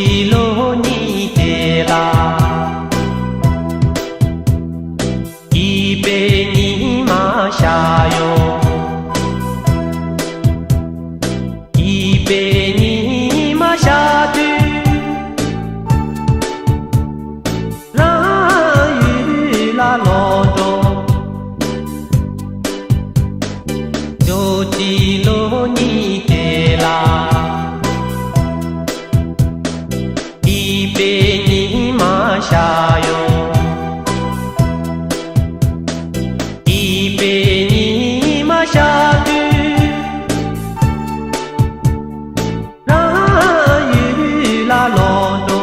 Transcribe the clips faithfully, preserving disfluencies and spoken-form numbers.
ཕྱི་ལོ་གཉིས་དེ་ལ། སྐྱིད་པའི་ཉི་མ་ཤར་ཡོང་། སྐྱིད་པའི་ཉི་མ་ཤར་དུས། རང་ཡུལ་ལ་ལོག་འགྲོ། ཇོ་བོ་རྗེ་ལོ་གཉིས་དེ་ལ། སྐྱིད་པའི་ཉི་མ་ཤར་ཡོང་། སྐྱིད་པའི་ཉི་མ་ཤར་དུས། རང་ཡུལ་ལ་ལོག་འགྲོ།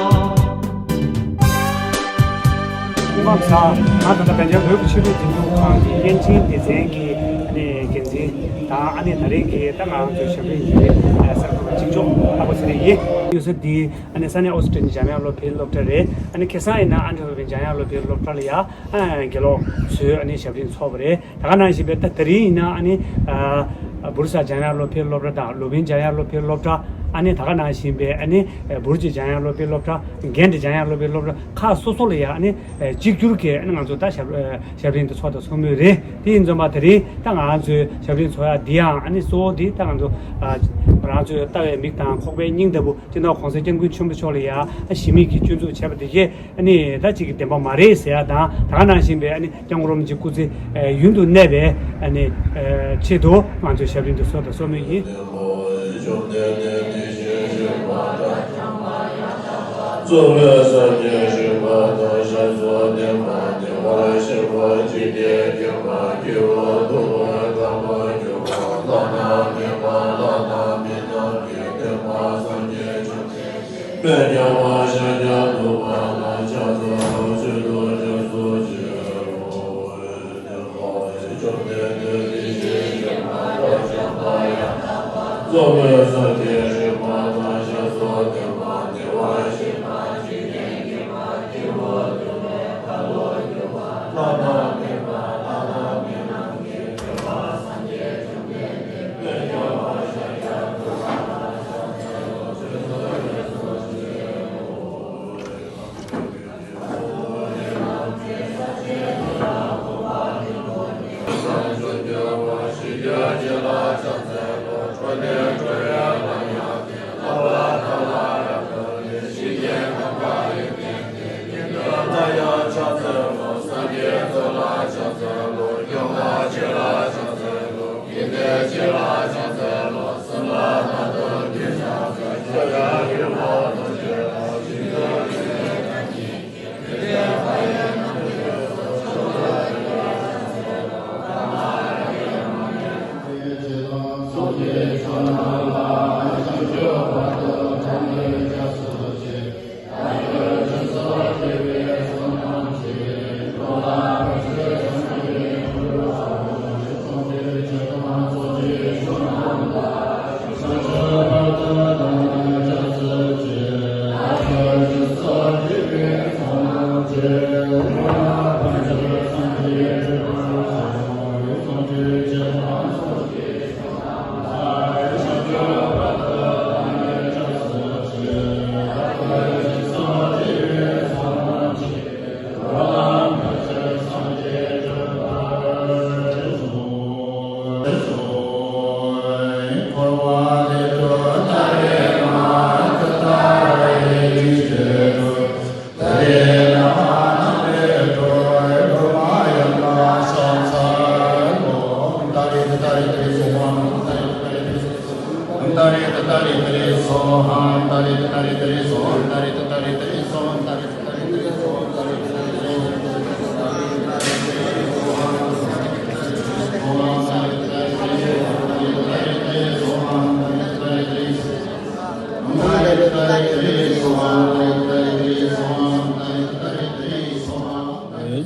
སྐུ་ཁམས་བཟང་། ང་ད་ལྟ་བན་ཆེན་བོད་ཀྱི་ཆོས་རིག་འཛིན་སྐྱོང་ཁང་གི་བརྙན་འཕྲིན་སྡེ་ཚན་གྱི་ཨ་ནི་འགན་འཛིན་དང་། ཨ་ནི་ད་རེས་ཀྱི་ད་ང་རང་ཚོའི་ཞབས་རིམ་ཡིན་པའི་གསར་འགོད་པ་འཇིགས་མཆོག་ལྷག་པ་ཚེ་རིང་ཡིན། གཡུལ་ས་འདི་ཨ་ནི་ས་གནས་ཨོ་སི་ཀྲི་ལི་ཡའི་འཇམ་དབྱངས་སློབ་གྲྭའི་སློབ་གྲྭ་རེད། ཨ་ནི་ཁ་སང་ཡིན་ན་ཨན་ཊི་ཝར་པན་འཇམ་དབྱངས་སློབ་གྲྭའི་སློབ་གྲྭ་ལ་ཡ་ཨ་དགེ་སློབ་ཚོས་ཨ་ནི་ཞབས་རིམ་ཚོགས་པ་རེད། ད་ག་ནང་བཞིན་པའི་ད་དེ་རིང་ཡིན་ན་ཨ་ནི་ཨ་བུ་རི་ས་འཇམ་དབྱངས་སློབ་གྲྭའི་སློབ་གྲྭ་དང་ལུ་བིན་འཇམ་དབྱངས་སློབ་གྲྭའི་སློབ་གྲྭ། ཨ་ནི་ད་ག་ནང་བཞིན་པའི་ཨ་ནི་ཨ་བུ་རུ་ཅི་འཇམ་དབྱངས་སློབ་གྲྭའི་སློབ་གྲྭ། གྷན་དྲི་འཇམ་དབྱངས་སློབ་གྲྭའི་སློབ་གྲྭ་ཁག་སོ་སོ་ལ་ཡ་ཨ་ནི་ཨ་གཅིག་གྱུར་གྱིས་ཨ་ནི་ང་ཚོ་ད་ཞབས་ཨ་ཞབས་རིམ་དེ་ཚོགས་དང་ཚོགས་མུས་རེད། དེ་ཡིན་ཙམ་པ་དེ་རིང་ད་ང་རང་ཚོའི་ཞབས་རིམ་ཚོགས་ཡ་འདི་ཡང་ཨ་ནི་གཙོ་བོ་འདི་ད་ང་ཚོ་ཨ་རང་ཚོའི་ལྟ་བའི་མིག་དང་ཁོག་པའི་སྙིང་ལྟ་བུ་སྤྱི་ནོར་༸གོང་ས་༸སྐྱབས་མགོན་ཆེན་པོ་མཆོག་ལ་ཡ་ཨ་གཞི་མེད་ཀྱི་སྐྱོན་འཛུགས་བྱས་པ་དེ་གས་ཨ་ནི་ད་ཅིག་གི་བདེན་པ་མ་རེད་ཟེར་ཡ་དང་། ད་ག་ནང་བཞིན་པའི་ཨ་ནི་སྐྱབས་མགོན་རིན་པོ་ཆེ་སྐུ་ཚེ་ཨ་ཡུན་དུ་གནས་པའི་ཨ་ནི་ཨ་ཆེད་དུ་ང་ཚོས་ཞབས་རིམ་དུ་གསོལ་དང་གསོལ་མུས་ཡིན།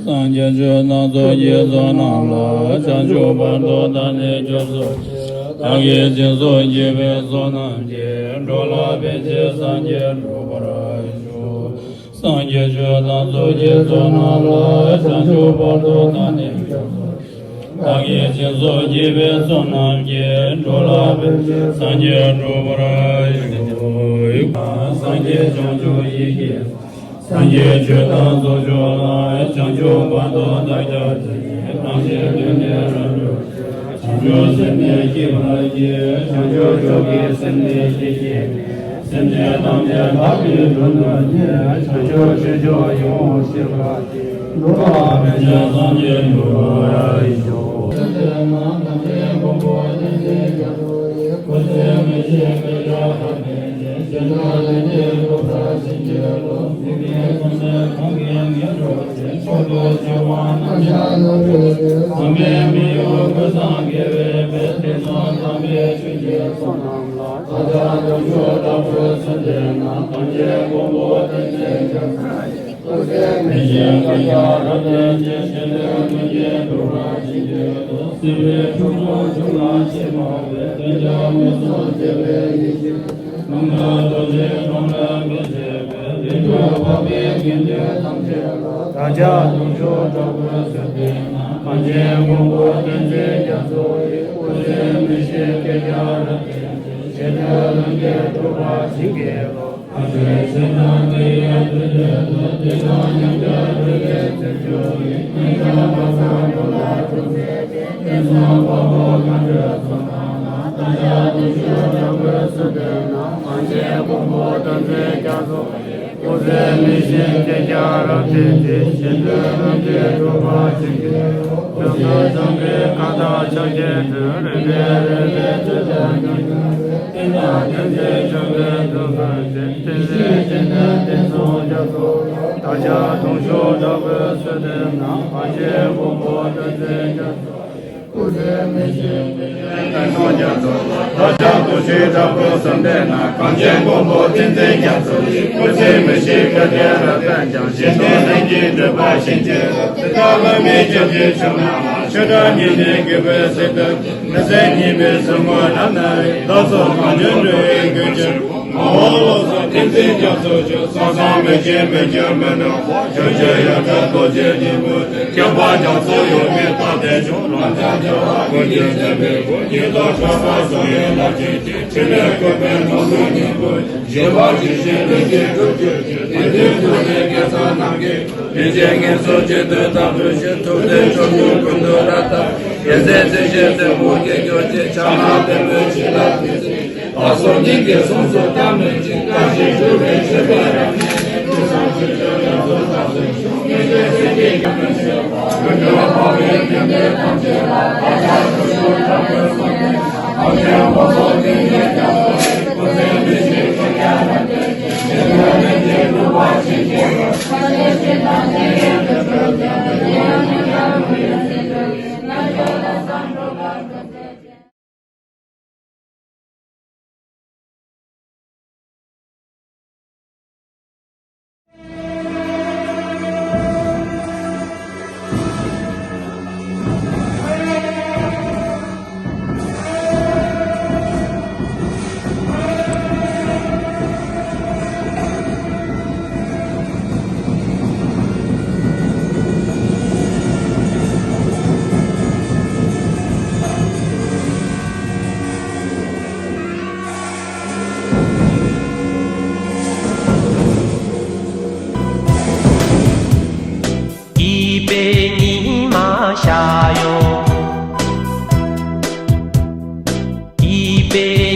སངས་རྒྱས་ཆོས་དང་ཚོགས་ཀྱི་ཚོགས་རྣམས་ལ། བྱང་ཆུབ་བར་དུ་བདག་ནི་སྐྱབས་སུ་མཆི། བདག་གིས་སྦྱིན་སོགས་བགྱིས་པའི་ཚོགས་རྣམས་ཀྱིས། འགྲོ་ལ་ཕན་ཕྱིར་སངས་རྒྱས་འགྲུབ་པར་ཤོག། སངས་རྒྱས་ཆོས་དང་ཚོགས་ཀྱི་ཚོགས་རྣམས་ལ། བྱང་ཆུབ་བར་དུ་བདག་ནི་སྐྱབས་སུ་མཆི། བདག་གིས་སྦྱིན་སོགས་བགྱིས་པའི་བསོད་ནམས་ཀྱིས། འགྲོ་ལ་ཕན་ཕྱིར་སངས་རྒྱས་འགྲུབ་པར་ཤོག། སངས་རྒྱས་བྱང་ཆུབ་ཡེ་ཤེས། སངས་རྒྱས་ཆོས་དང་ཚོགས་མཆོག་ལ། བྱང་ཆུབ་བར་དུ་བདག་སྐྱབས་མཆི། གང་ཕྱིར་འདི་ནས་རབ་འབྱོར་ཕྱིར། བྱང་ཆུབ་སེམས་ནི་བསྐྱེད་པར་བགྱི། བྱང་ཆུབ་མཆོག་གི་སེམས་ནི་བསྐྱེད་བགྱིས་ནས། སེམས་ཅན་ཐམས་ཅད་བདག་གིས་སྒྲོལ་དུ་གཉེར། བྱང་ཆུབ་སྤྱོད་མཆོག་ཡིད་འོང་སྤྱོད་པ་སྟེ། འགྲོ་ལ་ཕན་ཕྱིར་སངས་རྒྱས་འགྲུབ་པར་ཤོག།